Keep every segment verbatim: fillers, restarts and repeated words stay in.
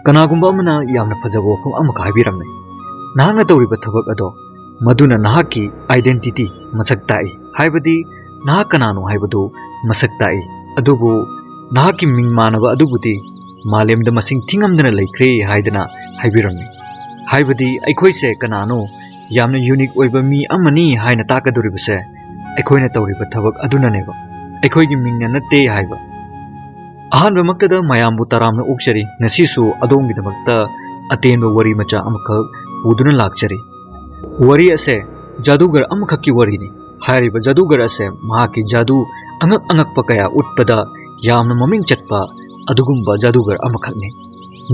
ꯀꯅꯥꯒꯨꯝꯕ ꯑꯃꯅ ꯌꯥꯝꯅ ꯐꯖꯕ ꯋꯥꯐꯝ ꯑꯃꯈꯛ ꯍꯥꯏꯕꯤꯔꯝꯃꯤ꯫ ꯅꯍꯥꯛꯅ ꯇꯧꯔꯤꯕ ꯊꯕꯛ ꯑꯗꯣ, ꯃꯗꯨꯅ ꯅꯍꯥꯛꯀꯤ identity ꯃꯁꯛ ꯇꯥꯛꯏ, ꯍꯥꯏꯕꯗꯤ ꯅꯍꯥꯛ ꯀꯅꯥꯅꯣ ꯍꯥꯏꯕꯗꯨ ꯃꯁꯛ ꯇꯥꯛꯏ꯫ ꯑꯗꯨꯕꯨ ꯅꯍꯥꯛꯀꯤ ꯃꯤꯡ ꯃꯥꯟꯅꯕ ꯑꯗꯨꯕꯨꯗꯤ ꯃꯥꯂꯦꯝꯗ ꯃꯁꯤꯡ ꯊꯤꯉꯝꯗꯅ ꯂꯩꯈ꯭ꯔꯦ ꯍꯥꯏꯗꯅ ꯍꯥꯏꯕꯤꯔꯝꯃꯤ꯫ ꯍꯥꯏꯕꯗꯤ ꯑꯩꯈꯣꯏꯁꯦ ꯀꯅꯥꯅꯣ, ꯌꯥꯝꯅ unique ꯑꯣꯏꯕ ꯃꯤ ꯑꯃꯅꯤ ꯍꯥꯏꯅ ꯇꯥꯛꯀꯗꯧꯔꯤꯕꯁꯦ ꯑꯩꯈꯣꯏꯅ ꯇꯧꯔꯤꯕ ꯊꯕꯛ ꯑꯗꯨꯅꯅꯦꯕ, ꯑꯩꯈꯣꯏꯒꯤ ꯃꯤꯡꯅ ꯅꯠꯇꯦ ꯍꯥꯏꯕ꯫ ꯑꯍꯥꯟꯕꯃꯛꯇꯗ ꯃꯌꯥꯝꯕꯨ ꯇꯔꯥꯝꯅ ꯑꯣꯛꯆꯔꯤ꯫ ꯉꯁꯤꯁꯨ ꯑꯗꯣꯝꯒꯤꯗꯃꯛꯇ ꯑꯇꯦꯟꯕ ꯋꯥꯔꯤ ꯃꯆꯥ ꯑꯃꯈꯛ ꯄꯨꯗꯨꯅ ꯂꯥꯛꯆꯔꯤ꯫ ꯋꯥꯔꯤ ꯑꯁꯦ ꯖꯥꯗꯨꯒꯔ ꯑꯃꯈꯛꯀꯤ ꯋꯥꯔꯤꯅꯤ꯫ ꯍꯥꯏꯔꯤꯕ ꯖꯥꯗꯨꯒꯔ ꯑꯁꯦ ꯃꯍꯥꯛꯀꯤ ꯖꯥꯗꯨ ꯑꯉꯛ ꯑꯉꯛꯄ ꯀꯌꯥ ꯎꯠꯄꯗ ꯌꯥꯝꯅ ꯃꯃꯤꯡ ꯆꯠꯄ ꯑꯗꯨꯒꯨꯝꯕ ꯖꯥꯗꯨꯒꯔ ꯑꯃꯈꯛꯅꯤ꯫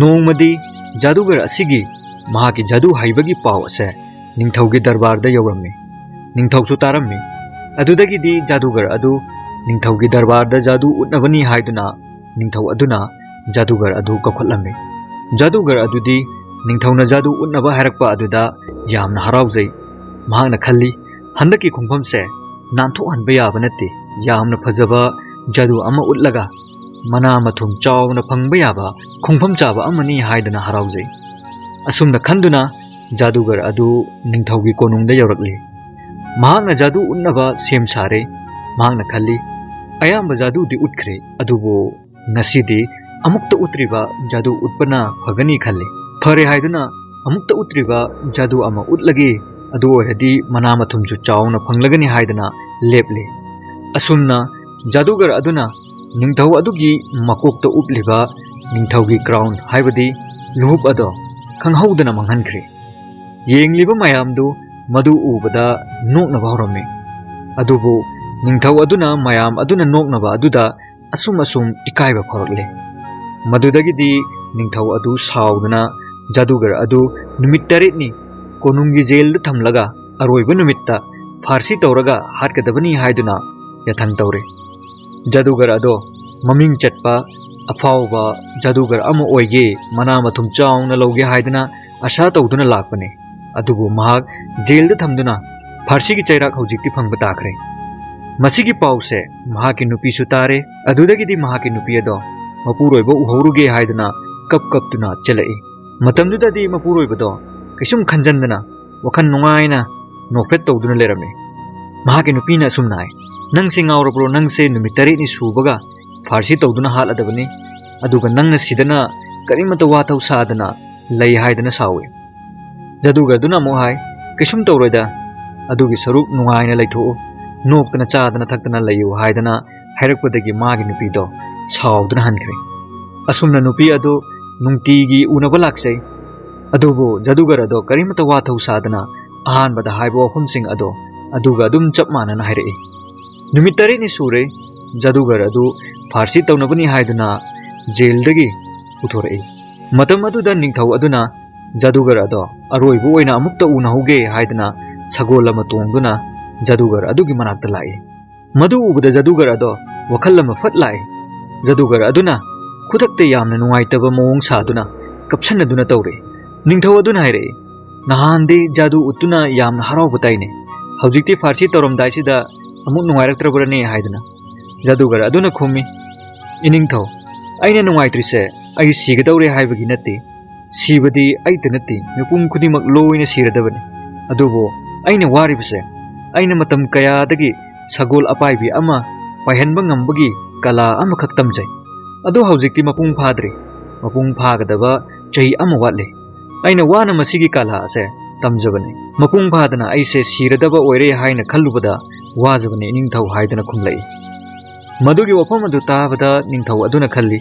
ꯅꯣꯡꯃꯗꯤ ꯖꯥꯗꯨꯒꯔ ꯑꯁꯤꯒꯤ ꯃꯍꯥꯛꯀꯤ ꯖꯥꯗꯨ ꯍꯩꯕꯒꯤ ꯄꯥꯎ ꯑꯁꯦ ꯅꯤꯡꯊꯧꯒꯤ ꯗꯔꯕꯥꯔꯗ ꯌꯧꯔꯝꯃꯤ꯫ ꯅꯤꯡꯊꯧꯁꯨ ꯇꯥꯔꯝꯃꯤ꯫ ꯑꯗꯨꯗꯒꯤꯗꯤ ꯖꯥꯗꯨꯒꯔ ꯑꯗꯨ ꯅꯤꯡꯊꯧꯒꯤ ꯗꯔꯕꯥꯔꯗ ꯖꯥꯗꯨ ꯎꯠꯅꯕꯅꯤ ꯍꯥꯏꯗꯨꯅ ꯅꯤꯡꯊꯧ ꯑꯗꯨꯅ ꯖꯥꯗꯨꯒꯔ ꯑꯗꯨ ꯀꯧꯈꯠꯂꯝꯃꯤ꯫ ꯖꯥꯗꯨꯒꯔ ꯑꯗꯨꯗꯤ ꯅꯤꯡꯊꯧꯅ ꯖꯥꯗꯨ ꯎꯠꯅꯕ ꯍꯥꯏꯔꯛꯄ ꯑꯗꯨꯗ ꯌꯥꯝꯅ ꯍꯔꯥꯎꯖꯩ꯫ ꯃꯍꯥꯛꯅ ꯈꯜꯂꯤ, "ꯍꯟꯗꯛꯀꯤ ꯈꯣꯡꯐꯝꯁꯦ ꯅꯥꯟꯊꯣꯛꯍꯟꯕ ꯌꯥꯕ ꯅꯠꯇꯦ꯫ ꯌꯥꯝꯅ ꯐꯖꯕ ꯖꯥꯗꯨ ꯑꯃ ꯎꯠꯂꯒ ꯃꯅꯥ ꯃꯊꯨꯝ ꯆꯥꯎꯅ ꯐꯪꯕ ꯌꯥꯕ ꯈꯣꯡꯐꯝ ꯆꯥꯕ ꯑꯃꯅꯤ" ꯍꯥꯏꯗꯨꯅ ꯍꯔꯥꯎꯖꯩ꯫ ꯑꯁꯨꯝꯅ ꯈꯟꯗꯨꯅ ꯖꯥꯗꯨꯒꯔ ꯑꯗꯨ ꯅꯤꯡꯊꯧꯒꯤ ꯀꯣꯅꯨꯡꯗ ꯌꯧꯔꯛꯂꯤ꯫ ꯃꯍꯥꯛꯅ ꯖꯥꯗꯨ ꯎꯠꯅꯕ ꯁꯦꯝ ꯁꯥꯔꯦ꯫ ꯃꯍꯥꯛꯅ ꯈꯜꯂꯤ, "ꯑꯌꯥꯝꯕ ꯖꯥꯗꯨꯗꯤ ꯎꯠꯈ꯭ꯔꯦ, ꯑꯗꯨꯕꯨ ꯉꯁꯤꯗꯤ ꯑꯃꯨꯛꯇ ꯎꯠꯇ꯭ꯔꯤꯕ ꯖꯥꯗꯨ ꯎꯠꯄꯅ ꯐꯒꯅꯤ" ꯈꯜꯂꯤ꯫ ꯐꯔꯦ ꯍꯥꯏꯗꯨꯅ ꯑꯃꯨꯛꯇ ꯎꯠꯇ꯭ꯔꯤꯕ ꯖꯥꯗꯨ ꯑꯃ ꯎꯠꯂꯒꯦ, ꯑꯗꯨ ꯑꯣꯏꯔꯗꯤ ꯃꯅꯥ ꯃꯊꯨꯝꯁꯨ ꯆꯥꯎꯅ ꯐꯪꯂꯒꯅꯤ ꯍꯥꯏꯗꯅ ꯂꯦꯞꯂꯦ꯫ ꯑꯁꯨꯝꯅ ꯖꯥꯗꯨꯒꯔ ꯑꯗꯨꯅ ꯅꯤꯡꯊꯧ ꯑꯗꯨꯒꯤ ꯃꯀꯣꯛꯇ ꯎꯞꯂꯤꯕ ꯅꯤꯡꯊꯧꯒꯤ crown, ꯍꯥꯏꯕꯗꯤ ꯂꯨꯍꯨꯞ ꯑꯗꯣ ꯈꯪꯍꯧꯗꯅ ꯃꯥꯡꯍꯟꯈ꯭ꯔꯦ꯫ ꯌꯦꯡꯂꯤꯕ ꯃꯌꯥꯝꯗꯨ ꯃꯗꯨ ꯎꯕꯗ ꯅꯣꯛꯅꯕ ꯍꯧꯔꯝꯃꯤ꯫ ꯑꯗꯨꯕꯨ ꯅꯤꯡꯊꯧ ꯑꯗꯨꯅ ꯃꯌꯥꯝ ꯑꯗꯨꯅ ꯅꯣꯛꯅꯕ ꯑꯗꯨꯗ ꯑꯁꯨꯝ ꯑꯁꯨꯝ ꯏꯀꯥꯏꯕ ꯐꯥꯎꯔꯛꯂꯦ꯫ ꯃꯗꯨꯗꯒꯤꯗꯤ ꯅꯤꯡꯊꯧ ꯑꯗꯨ ꯁꯥꯎꯗꯨꯅ ꯖꯥꯗꯨꯒꯔ ꯑꯗꯨ ꯅꯨꯃꯤꯠ ꯇꯔꯦꯠꯅꯤ ꯀꯣꯅꯨꯡꯒꯤ ꯖꯦꯜꯗ ꯊꯝꯂꯒ ꯑꯔꯣꯏꯕ ꯅꯨꯃꯤꯠꯇ ꯐꯥꯔꯁꯤ ꯇꯧꯔꯒ ꯍꯥꯠꯀꯗꯕꯅꯤ ꯍꯥꯏꯗꯨꯅ ꯌꯥꯊꯪ ꯇꯧꯔꯦ꯫ ꯖꯥꯗꯨꯒꯔ ꯑꯗꯣ ꯃꯃꯤꯡ ꯆꯠꯄ ꯑꯐꯥꯎꯕ ꯖꯥꯗꯨꯒꯔ ꯑꯃ ꯑꯣꯏꯒꯦ, ꯃꯅꯥ ꯃꯊꯨꯝ ꯆꯥꯎꯅ ꯂꯧꯒꯦ ꯍꯥꯏꯗꯨꯅ ꯑꯁꯥ ꯇꯧꯗꯨꯅ ꯂꯥꯛꯄꯅꯤ꯫ ꯑꯗꯨꯕꯨ ꯃꯍꯥꯛ ꯖꯦꯜꯗ ꯊꯝꯗꯨꯅ ꯐꯥꯔꯁꯤꯒꯤ ꯆꯩꯔꯥꯛ ꯍꯧꯖꯤꯛꯇꯤ ꯐꯪꯕ ꯇꯥꯈ꯭ꯔꯦ꯫ ꯃꯁꯤꯒꯤ ꯄꯥꯎꯁꯦ ꯃꯍꯥꯛꯀꯤ ꯅꯨꯄꯤꯁꯨ ꯇꯥꯔꯦ꯫ ꯑꯗꯨꯗꯒꯤꯗꯤ ꯃꯍꯥꯛꯀꯤ ꯅꯨꯄꯤ ꯑꯗꯣ ꯃꯄꯨꯔꯣꯏꯕ ꯎꯍꯧꯔꯨꯒꯦ ꯍꯥꯏꯗꯨꯅ ꯀꯞ ꯀꯞꯇꯨꯅ ꯆꯦꯜꯂꯛꯏ꯫ ꯃꯇꯝꯗꯨꯗꯗꯤ ꯃꯄꯨꯔꯣꯏꯕꯗꯣ ꯀꯩꯁꯨꯝ ꯈꯟꯖꯟꯗꯅ ꯋꯥꯈꯜ ꯅꯨꯡꯉꯥꯏꯅ ꯅꯣꯛꯐꯦꯠ ꯇꯧꯗꯨꯅ ꯂꯩꯔꯝꯃꯤ꯫ ꯃꯍꯥꯛꯀꯤ ꯅꯨꯄꯤꯅ ꯑꯁꯨꯝꯅ ꯍꯥꯏ, "ꯅꯪꯁꯦ ꯉꯥꯎꯔꯕ꯭ꯔꯣ? ꯅꯪꯁꯦ ꯅꯨꯃꯤꯠ ꯇꯔꯦꯠꯅꯤ ꯁꯨꯕꯒ ꯐꯥꯔꯁꯤ ꯇꯧꯗꯨꯅ ꯍꯥꯠꯂꯗꯕꯅꯤ, ꯑꯗꯨꯒ ꯅꯪꯅ ꯁꯤꯗꯅ ꯀꯔꯤꯃꯠꯇ ꯋꯥꯊꯧ ꯁꯥꯗꯅ ꯂꯩ" ꯍꯥꯏꯗꯅ ꯁꯥꯎꯏ꯫ ꯖꯥꯗꯨꯒꯔꯗꯨꯅ ꯑꯃꯨꯛ ꯍꯥꯏ, "ꯀꯩꯁꯨꯝ ꯇꯧꯔꯣꯏꯗ, ꯑꯗꯨꯒꯤ ꯁꯔꯨꯛ ꯅꯨꯡꯉꯥꯏꯅ ꯂꯩꯊꯣꯛꯎ, ꯅꯣꯛꯇꯅ ꯆꯥꯗꯅ ꯊꯛꯇꯅ ꯂꯩꯌꯨ" ꯍꯥꯏꯗꯅ ꯍꯥꯏꯔꯛꯄꯗꯒꯤ ꯃꯥꯒꯤ ꯅꯨꯄꯤꯗꯣ ꯁꯥꯎꯗꯨꯅ ꯍꯟꯈ꯭ꯔꯦ꯫ ꯑꯁꯨꯝꯅ ꯅꯨꯄꯤ ꯑꯗꯨ ꯅꯨꯡꯇꯤꯒꯤ ꯎꯅꯕ ꯂꯥꯛꯆꯩ꯫ ꯑꯗꯨꯕꯨ ꯖꯥꯗꯨꯒꯔ ꯑꯗꯣ ꯀꯔꯤꯃꯠꯇ ꯋꯥꯊꯧ ꯁꯥꯗꯅ ꯑꯍꯥꯟꯕꯗ ꯍꯥꯏꯕ ꯋꯥꯐꯝꯁꯤꯡ ꯑꯗꯣ ꯑꯗꯨꯒ ꯑꯗꯨꯝ ꯆꯞ ꯃꯥꯟꯅꯅ ꯍꯥꯏꯔꯛꯏ꯫ ꯅꯨꯃꯤꯠ ꯇꯔꯦꯠꯅꯤ ꯁꯨꯔꯦ, ꯖꯥꯗꯨꯒꯔ ꯑꯗꯨ ꯐꯥꯔꯁꯤ ꯇꯧꯅꯕꯅꯤ ꯍꯥꯏꯗꯨꯅ ꯖꯦꯜꯗꯒꯤ ꯄꯨꯊꯣꯔꯛꯏ꯫ ꯃꯇꯝ ꯑꯗꯨꯗ ꯅꯤꯡꯊꯧ ꯑꯗꯨꯅ ꯖꯥꯗꯨꯒꯔ ꯑꯗꯣ ꯑꯔꯣꯏꯕ ꯑꯣꯏꯅ ꯑꯃꯨꯛꯇ ꯎꯅꯍꯧꯒꯦ ꯍꯥꯏꯗꯅ ꯁꯒꯣꯜ ꯑꯃ ꯇꯣꯡꯗꯨꯅ ꯖꯥꯗꯨꯒꯔ ꯑꯗꯨꯒꯤ ꯃꯅꯥꯛꯇ ꯂꯥꯛꯏ꯫ ꯃꯗꯨ ꯎꯕꯗ ꯖꯥꯗꯨꯒꯔ ꯑꯗꯣ ꯋꯥꯈꯜ ꯑꯃ ꯐꯠ ꯂꯥꯛꯏ꯫ ꯖꯥꯗꯨꯒꯔ ꯑꯗꯨꯅ ꯈꯨꯗꯛꯇ ꯌꯥꯝꯅ ꯅꯨꯡꯉꯥꯏꯇꯕ ꯃꯑꯣꯡ ꯁꯥꯗꯨꯅ ꯀꯞꯁꯟꯅꯗꯨꯅ ꯇꯧꯔꯛꯏ꯫ ꯅꯤꯡꯊꯧ ꯑꯗꯨꯅ ꯍꯥꯏꯔꯛꯏ, "ꯅꯍꯥꯟꯗꯤ ꯖꯥꯗꯨ ꯎꯠꯇꯨꯅ ꯌꯥꯝꯅ ꯍꯔꯥꯎꯕ ꯇꯥꯏꯅꯦ, ꯍꯧꯖꯤꯛꯇꯤ ꯐꯥꯔꯁꯤ ꯇꯧꯔꯝꯗꯥꯏꯁꯤꯗ ꯑꯃꯨꯛ ꯅꯨꯡꯉꯥꯏꯔꯛꯇ꯭ꯔꯕ꯭ꯔꯅꯦ?" ꯍꯥꯏꯗꯅ꯫ ꯖꯥꯗꯨꯒꯔ ꯑꯗꯨꯅ ꯈꯨꯝꯃꯤ, "ꯏꯅꯤꯡꯊꯧ, ꯑꯩꯅ ꯅꯨꯡꯉꯥꯏꯇ꯭ꯔꯤꯁꯦ ꯑꯩ ꯁꯤꯒꯗꯧꯔꯦ ꯍꯥꯏꯕꯒꯤ ꯅꯠꯇꯦ꯫ ꯁꯤꯕꯗꯤ ꯑꯩꯇ ꯅꯠꯇꯦ, ꯃꯤꯄꯨꯝ ꯈꯨꯗꯤꯡꯃꯛ ꯂꯣꯏꯅ ꯁꯤꯔꯗꯕꯅꯤ꯫ ꯑꯗꯨꯕꯨ ꯑꯩꯅ ꯋꯥꯔꯤꯕꯁꯦ, ꯑꯩꯅ ꯃꯇꯝ ꯀꯌꯥꯗꯒꯤ ꯁꯒꯣꯜ ꯑꯄꯥꯏꯕꯤ ꯑꯃ ꯄꯥꯏꯍꯟꯕ ꯉꯝꯕꯒꯤ ꯀꯂꯥ ꯑꯃꯈꯛ ꯇꯝꯖꯩ꯫ ꯑꯗꯨ ꯍꯧꯖꯤꯛꯇꯤ ꯃꯄꯨꯡ ꯐꯥꯗ꯭ꯔꯤ꯫ ꯃꯄꯨꯡ ꯐꯥꯒꯗꯕ ꯆꯍꯤ ꯑꯃ ꯋꯥꯠꯂꯤ꯫ ꯑꯩꯅ ꯋꯥꯅ ꯃꯁꯤꯒꯤ ꯀꯂꯥ ꯑꯁꯦ ꯇꯝꯖꯕꯅꯤ꯫ ꯃꯄꯨꯡ ꯐꯥꯗꯅ ꯑꯩꯁꯦ ꯁꯤꯔꯗꯕ ꯑꯣꯏꯔꯦ ꯍꯥꯏꯅ ꯈꯜꯂꯨꯕꯗ ꯋꯥꯖꯕꯅꯤ, ꯏꯅꯤꯡꯊꯧ" ꯍꯥꯏꯗꯅ ꯈꯨꯝꯂꯛꯏ꯫ ꯃꯗꯨꯒꯤ ꯋꯥꯐꯝ ꯑꯗꯨ ꯇꯥꯕꯗ ꯅꯤꯡꯊꯧ ꯑꯗꯨꯅ ꯈꯜꯂꯤ,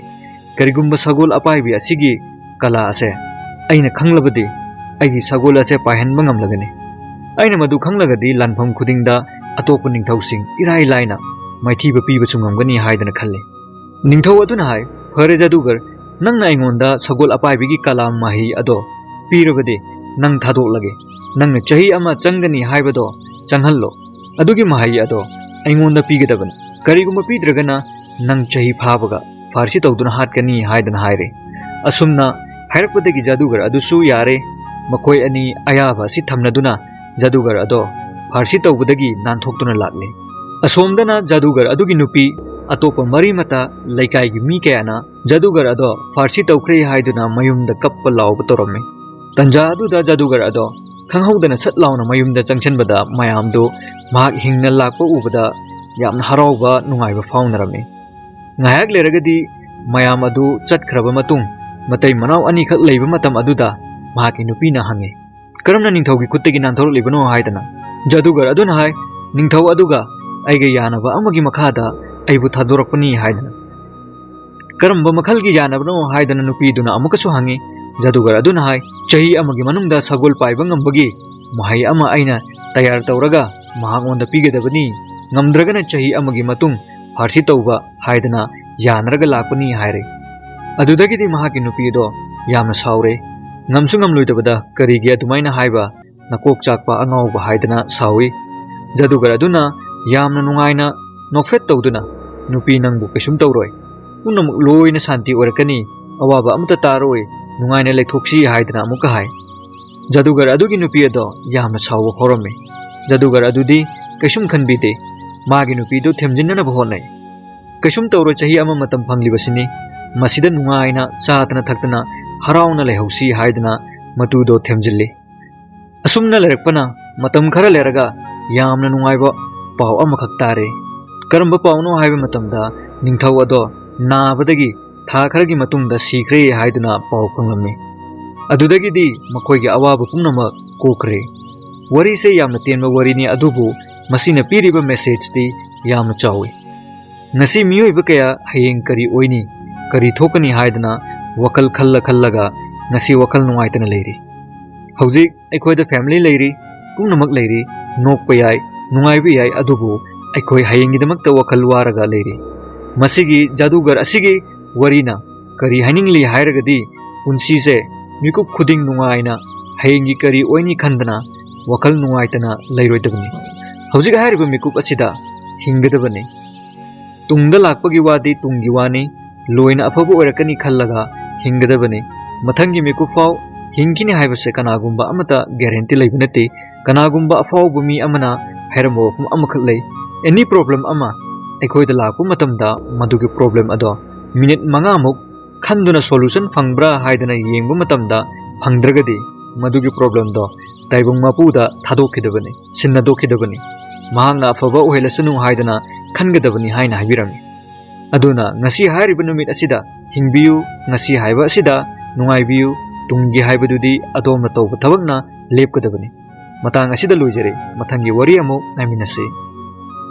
"ꯀꯔꯤꯒꯨꯝꯕ ꯁꯒꯣꯜ ꯑꯄꯥꯏꯕꯤ ꯑꯁꯤꯒꯤ ꯀꯂꯥ ꯑꯁꯦ ꯑꯩꯅ ꯈꯪꯂꯕꯗꯤ ꯑꯩꯒꯤ ꯁꯒꯣꯜ ꯑꯁꯦ ꯄꯥꯏꯍꯟꯕ ꯉꯝꯂꯒꯅꯤ꯫ ꯑꯩꯅ ꯃꯗꯨ ꯈꯪꯂꯒꯗꯤ ꯂꯥꯟꯐꯝ ꯈꯨꯗꯤꯡꯗ ꯑꯇꯣꯞꯄ ꯅꯤꯡꯊꯧꯁꯤꯡ ꯏꯔꯥꯏ ꯂꯥꯏꯅ ꯃꯥꯏꯊꯤꯕ ꯄꯤꯕꯁꯨ ꯉꯝꯒꯅꯤ" ꯍꯥꯏꯗꯅ ꯈꯜꯂꯤ꯫ ꯅꯤꯡꯊꯧ ꯑꯗꯨꯅ ꯍꯥꯏ, "ꯐꯔꯦ ꯖꯥꯗꯨꯒꯔ, ꯅꯪꯅ ꯑꯩꯉꯣꯟꯗ ꯁꯒꯣꯜ ꯑꯄꯥꯏꯕꯤꯒꯤ ꯀꯂꯥ ꯃꯍꯩ ꯑꯗꯣ ꯄꯤꯔꯕꯗꯤ ꯅꯪ ꯊꯥꯗꯣꯛꯂꯒꯦ꯫ ꯅꯪꯅ ꯆꯍꯤ ꯑꯃ ꯆꯪꯒꯅꯤ ꯍꯥꯏꯕꯗꯣ ꯆꯪꯍꯜꯂꯣ꯫ ꯑꯗꯨꯒꯤ ꯃꯍꯩ ꯑꯗꯣ ꯑꯩꯉꯣꯟꯗ ꯄꯤꯒꯗꯕꯅꯤ꯫ ꯀꯔꯤꯒꯨꯝꯕ ꯄꯤꯗ꯭ꯔꯒꯅ ꯅꯪ ꯆꯍꯤ ꯐꯥꯕꯒ ꯐꯥꯔꯁꯤ ꯇꯧꯗꯨꯅ ꯍꯥꯠꯀꯅꯤ" ꯍꯥꯏꯗꯅ ꯍꯥꯏꯔꯦ꯫ ꯑꯁꯨꯝꯅ ꯍꯥꯏꯔꯛꯄꯗꯒꯤ ꯖꯥꯗꯨꯒꯔ ꯑꯗꯨꯁꯨ ꯌꯥꯔꯦ꯫ ꯃꯈꯣꯏ ꯑꯅꯤ ꯑꯌꯥꯕ ꯑꯁꯤ ꯊꯝꯅꯗꯨꯅ ꯖꯥꯗꯨꯒꯔ ꯑꯗꯣ ꯐꯥꯔꯁꯤ ꯇꯧꯕꯗꯒꯤ ꯅꯥꯟꯊꯣꯛꯇꯨꯅ ꯂꯥꯛꯂꯦ꯫ ꯑꯁꯣꯝꯗꯅ ꯖꯥꯗꯨꯒꯔ ꯑꯗꯨꯒꯤ ꯅꯨꯄꯤ ꯑꯇꯣꯞꯄ ꯃꯔꯤ ꯃꯇꯥ ꯂꯩꯀꯥꯏꯒꯤ ꯃꯤ ꯀꯌꯥꯅ ꯖꯥꯗꯨꯒꯔ ꯑꯗꯣ ꯐꯥꯔꯁꯤ ꯇꯧꯈ꯭ꯔꯦ ꯍꯥꯏꯗꯨꯅ ꯃꯌꯨꯝꯗ ꯀꯞꯄ ꯂꯥꯎꯕ ꯇꯧꯔꯝꯃꯤ꯫ ꯇꯟꯖꯥ ꯑꯗꯨꯗ ꯖꯥꯗꯨꯒꯔ ꯑꯗꯣ ꯈꯪꯍꯧꯗꯅ ꯁꯠ ꯂꯥꯎꯅ ꯃꯌꯨꯝꯗ ꯆꯪꯁꯤꯟꯕꯗ ꯃꯌꯥꯝꯗꯨ ꯃꯍꯥꯛ ꯍꯤꯡꯅ ꯂꯥꯛꯄ ꯎꯕꯗ ꯌꯥꯝꯅ ꯍꯔꯥꯎꯕ ꯅꯨꯡꯉꯥꯏꯕ ꯐꯥꯎꯅꯔꯝꯃꯤ꯫ ꯉꯥꯏꯍꯥꯛ ꯂꯩꯔꯒꯗꯤ ꯃꯌꯥꯝ ꯑꯗꯨ ꯆꯠꯈ꯭ꯔꯕ ꯃꯇꯨꯡ ꯃꯇꯩ ꯃꯅꯥꯎ ꯑꯅꯤꯈꯛ ꯂꯩꯕ ꯃꯇꯝ ꯑꯗꯨꯗ ꯃꯍꯥꯛꯀꯤ ꯅꯨꯄꯤꯅ ꯍꯪꯉꯤ, "ꯀꯔꯝꯅ ꯅꯤꯡꯊꯧꯒꯤ ꯈꯨꯠꯇꯒꯤ ꯅꯥꯟꯊꯣꯔꯛꯂꯤꯕꯅꯣ?" ꯍꯥꯏꯗꯅ꯫ ꯖꯥꯗꯨꯒꯔ ꯑꯗꯨꯅ ꯍꯥꯏ, "ꯅꯤꯡꯊꯧ ꯑꯗꯨꯒ ꯑꯩꯒ ꯌꯥꯅꯕ ꯑꯃꯒꯤ ꯃꯈꯥꯗ ꯑꯩꯕꯨ ꯊꯥꯗꯣꯔꯛꯄꯅꯤ" ꯍꯥꯏꯗꯅ꯫ "ꯀꯔꯝꯕ ꯃꯈꯜꯒꯤ ꯌꯥꯅꯕꯅꯣ?" ꯍꯥꯏꯗꯅ ꯅꯨꯄꯤꯗꯨꯅ ꯑꯃꯨꯛꯀꯁꯨ ꯍꯪꯉꯤ꯫ ꯖꯥꯗꯨꯒꯔ ꯑꯗꯨꯅ ꯍꯥꯏ, "ꯆꯍꯤ ꯑꯃꯒꯤ ꯃꯅꯨꯡꯗ ꯁꯒꯣꯜ ꯄꯥꯏꯕ ꯉꯝꯕꯒꯤ ꯃꯍꯩ ꯑꯃ ꯑꯩꯅ ꯇꯌꯥꯔ ꯇꯧꯔꯒ ꯃꯍꯥꯛꯉꯣꯟꯗ ꯄꯤꯒꯗꯕꯅꯤ, ꯉꯝꯗ꯭ꯔꯒꯅ ꯆꯍꯤ ꯑꯃꯒꯤ ꯃꯇꯨꯡ ꯐꯥꯔꯁꯤ ꯇꯧꯕ" ꯍꯥꯏꯗꯅ ꯌꯥꯅꯔꯒ ꯂꯥꯛꯄꯅꯤ ꯍꯥꯏꯔꯦ꯫ ꯑꯗꯨꯗꯒꯤꯗꯤ ꯃꯍꯥꯛꯀꯤ ꯅꯨꯄꯤ ꯑꯗꯣ ꯌꯥꯝꯅ ꯁꯥꯎꯔꯦ꯫ ꯉꯝꯁꯨ ꯉꯝꯂꯣꯏꯗꯕꯗ ꯀꯔꯤꯒꯤ ꯑꯗꯨꯃꯥꯏꯅ ꯍꯥꯏꯕ, ꯅꯀꯣꯛ ꯆꯥꯛꯄ ꯑꯉꯥꯎꯕ ꯍꯥꯏꯗꯅ ꯁꯥꯎꯏ꯫ ꯖꯥꯗꯨꯒꯔ ꯑꯗꯨꯅ ꯌꯥꯝꯅ ꯅꯨꯡꯉꯥꯏꯅ ꯅꯣꯛꯐꯦꯠ ꯇꯧꯗꯨꯅ, "ꯅꯨꯄꯤ, ꯅꯪꯕꯨ ꯀꯩꯁꯨꯝ ꯇꯧꯔꯣꯏ꯫ ꯄꯨꯝꯅꯃꯛ ꯂꯣꯏꯅ ꯁꯥꯟꯇꯤ ꯑꯣꯏꯔꯛꯀꯅꯤ꯫ ꯑꯋꯥꯕ ꯑꯃꯠꯇ ꯇꯥꯔꯣꯏ꯫ ꯅꯨꯡꯉꯥꯏꯅ ꯂꯩꯊꯣꯛꯁꯤ" ꯍꯥꯏꯗꯅ ꯑꯃꯨꯛꯀ ꯍꯥꯏ꯫ ꯖꯥꯗꯨꯒꯔ ꯑꯗꯨꯒꯤ ꯅꯨꯄꯤ ꯑꯗꯣ ꯌꯥꯝꯅ ꯁꯥꯎꯕ ꯐꯥꯎꯔꯝꯃꯤ꯫ ꯖꯥꯗꯨꯒꯔ ꯑꯗꯨꯗꯤ ꯀꯩꯁꯨꯝ ꯈꯟꯕꯤꯗꯦ꯫ ꯃꯥꯒꯤ ꯅꯨꯄꯤꯗꯨ ꯊꯦꯝꯖꯤꯟꯅꯅꯕ ꯍꯣꯠꯅꯩ꯫ "ꯀꯩꯁꯨꯝ ꯇꯧꯔꯣꯏ, ꯆꯍꯤ ꯑꯃ ꯃꯇꯝ ꯐꯪꯂꯤꯕꯁꯤꯅꯤ꯫ ꯃꯁꯤꯗ ꯅꯨꯡꯉꯥꯏꯅ ꯆꯥꯗꯅ ꯊꯛꯇꯅ ꯍꯔꯥꯎꯅ ꯂꯩꯍꯧꯁꯤ" ꯍꯥꯏꯗꯨꯅ ꯃꯇꯨꯗꯣ ꯊꯦꯝꯖꯤꯜꯂꯤ꯫ ꯑꯁꯨꯝꯅ ꯂꯩꯔꯛꯄꯅ ꯃꯇꯝ ꯈꯔ ꯂꯩꯔꯒ ꯌꯥꯝꯅ ꯅꯨꯡꯉꯥꯏꯕ ꯄꯥꯎ ꯑꯃꯈꯛ ꯇꯥꯔꯦ꯫ ꯀꯔꯝꯕ ꯄꯥꯎꯅꯣ ꯍꯥꯏꯕ ꯃꯇꯝꯗ, ꯅꯤꯡꯊꯧ ꯑꯗꯣ ꯅꯥꯕꯗꯒꯤ ꯊꯥ ꯈꯔꯒꯤ ꯃꯇꯨꯡꯗ ꯁꯤꯈ꯭ꯔꯦ ꯍꯥꯏꯗꯨꯅ ꯄꯥꯎ ꯐꯪꯂꯝꯃꯤ꯫ ꯑꯗꯨꯗꯒꯤꯗꯤ ꯃꯈꯣꯏꯒꯤ ꯑꯋꯥꯕ ꯄꯨꯝꯅꯃꯛ ꯀꯣꯛꯈ꯭ꯔꯦ꯫ ꯋꯥꯔꯤꯁꯦ ꯌꯥꯝꯅ ꯇꯦꯟꯕ ꯋꯥꯔꯤꯅꯤ, ꯑꯗꯨꯕꯨ ꯃꯁꯤꯅ ꯄꯤꯔꯤꯕ messageꯇꯤ ꯌꯥꯝꯅ ꯆꯥꯎꯏ꯫ ꯉꯁꯤ ꯃꯤꯑꯣꯏꯕ ꯀꯌꯥ ꯍꯌꯦꯡ ꯀꯔꯤ ꯑꯣꯏꯅꯤ, ꯀꯔꯤ ꯊꯣꯛꯀꯅꯤ ꯍꯥꯏꯗꯅ ꯋꯥꯈꯜ ꯈꯜꯂ ꯈꯜꯂꯒ ꯉꯁꯤ ꯋꯥꯈꯜ ꯅꯨꯡꯉꯥꯏꯇꯅ ꯂꯩꯔꯤ꯫ ꯍꯧꯖꯤꯛ ꯑꯩꯈꯣꯏꯗ family ꯂꯩꯔꯤ, ꯄꯨꯝꯅꯃꯛ ꯂꯩꯔꯤ, ꯅꯣꯛꯄ ꯌꯥꯏ, ꯅꯨꯡꯉꯥꯏꯕ ꯌꯥꯏ, ꯑꯗꯨꯕꯨ ꯑꯩꯈꯣꯏ ꯍꯌꯦꯡꯒꯤꯗꯃꯛꯇ ꯋꯥꯈꯜ ꯋꯥꯔꯒ ꯂꯩꯔꯤ꯫ ꯃꯁꯤꯒꯤ ꯖꯥꯗꯨꯒꯔ ꯑꯁꯤꯒꯤ ꯋꯥꯔꯤꯅ ꯀꯔꯤ ꯍꯥꯏꯅꯤꯡꯂꯤ ꯍꯥꯏꯔꯒꯗꯤ, ꯄꯨꯟꯁꯤꯁꯦ ꯃꯤꯀꯨꯞ ꯈꯨꯗꯤꯡ ꯅꯨꯡꯉꯥꯏꯅ ꯍꯌꯦꯡꯒꯤ ꯀꯔꯤ ꯑꯣꯏꯅꯤ ꯈꯟꯗꯅ ꯋꯥꯈꯜ ꯅꯨꯡꯉꯥꯏꯇꯅ ꯂꯩꯔꯣꯏꯗꯕꯅꯤ꯫ ꯍꯧꯖꯤꯛ ꯍꯥꯏꯔꯤꯕ ꯃꯤꯀꯨꯞ ꯑꯁꯤꯗ ꯍꯤꯡꯒꯗꯕꯅꯤ꯫ ꯇꯨꯡꯗ ꯂꯥꯛꯄꯒꯤ ꯋꯥꯗꯤ ꯇꯨꯡꯒꯤ ꯋꯥꯅꯤ, ꯂꯣꯏꯅ ꯑꯐꯕ ꯑꯣꯏꯔꯛꯀꯅꯤ ꯈꯜꯂꯒ ꯍꯤꯡꯒꯗꯕꯅꯤ꯫ ꯃꯊꯪꯒꯤ ꯃꯤꯀꯨꯞ ꯐꯥꯎ ꯍꯤꯡꯈꯤꯅꯤ ꯍꯥꯏꯕꯁꯦ ꯀꯅꯥꯒꯨꯝꯕ ꯑꯃꯠꯇ guarantee ꯂꯩꯕ ꯅꯠꯇꯦ꯫ ꯀꯅꯥꯒꯨꯝꯕ ꯑꯐꯥꯎꯕ ꯃꯤ ꯑꯃꯅ ꯍꯥꯏꯔꯝꯕ ꯋꯥꯐꯝ ꯑꯃꯈꯛ ꯂꯩ, "Any problem ꯑꯃ ꯑꯩꯈꯣꯏꯗ ꯂꯥꯛꯄ ꯃꯇꯝꯗ ꯃꯗꯨꯒꯤ problem ꯑꯗꯣ minute ꯃꯉꯥꯃꯨꯛ ꯈꯟꯗꯨꯅ solution ꯐꯪꯕ꯭ꯔꯥ ꯍꯥꯏꯗꯅ ꯌꯦꯡꯕ ꯃꯇꯝꯗ ꯐꯪꯗ꯭ꯔꯒꯗꯤ ꯃꯗꯨꯒꯤ problemꯗꯣ ꯇꯥꯏꯕꯪ ꯃꯄꯨꯗ ꯊꯥꯗꯣꯛꯈꯤꯗꯕꯅꯤ, ꯁꯤꯟꯅꯗꯣꯛꯈꯤꯗꯕꯅꯤ꯫ ꯃꯍꯥꯛꯅ ꯑꯐꯕ ꯑꯣꯏꯍꯜꯂꯁꯅꯨ ꯍꯥꯏꯗꯅ ꯈꯟꯒꯗꯕꯅꯤ ꯍꯥꯏꯅ ꯍꯥꯏꯕꯤꯔꯝꯃꯤ꯫ ꯑꯗꯨꯅ ꯉꯁꯤ ꯍꯥꯏꯔꯤꯕ ꯅꯨꯃꯤꯠ ꯑꯁꯤꯗ ꯍꯤꯡꯕꯤꯌꯨ, ꯉꯁꯤ ꯍꯥꯏꯕ ꯑꯁꯤꯗ ꯅꯨꯡꯉꯥꯏꯕꯤꯌꯨ, ꯇꯨꯡꯒꯤ ꯍꯥꯏꯕꯗꯨꯗꯤ ꯑꯗꯣꯝꯅ ꯇꯧꯕ ꯊꯕꯛꯅ ꯂꯦꯞꯀꯗꯕꯅꯤ꯫ ꯃꯇꯥꯡ ꯑꯁꯤꯗ ꯂꯣꯏꯖꯔꯦ꯫ ꯃꯊꯪꯒꯤ ꯋꯥꯔꯤ ꯑꯃꯨꯛ ꯉꯥꯏꯃꯤꯟꯅꯁꯤ꯫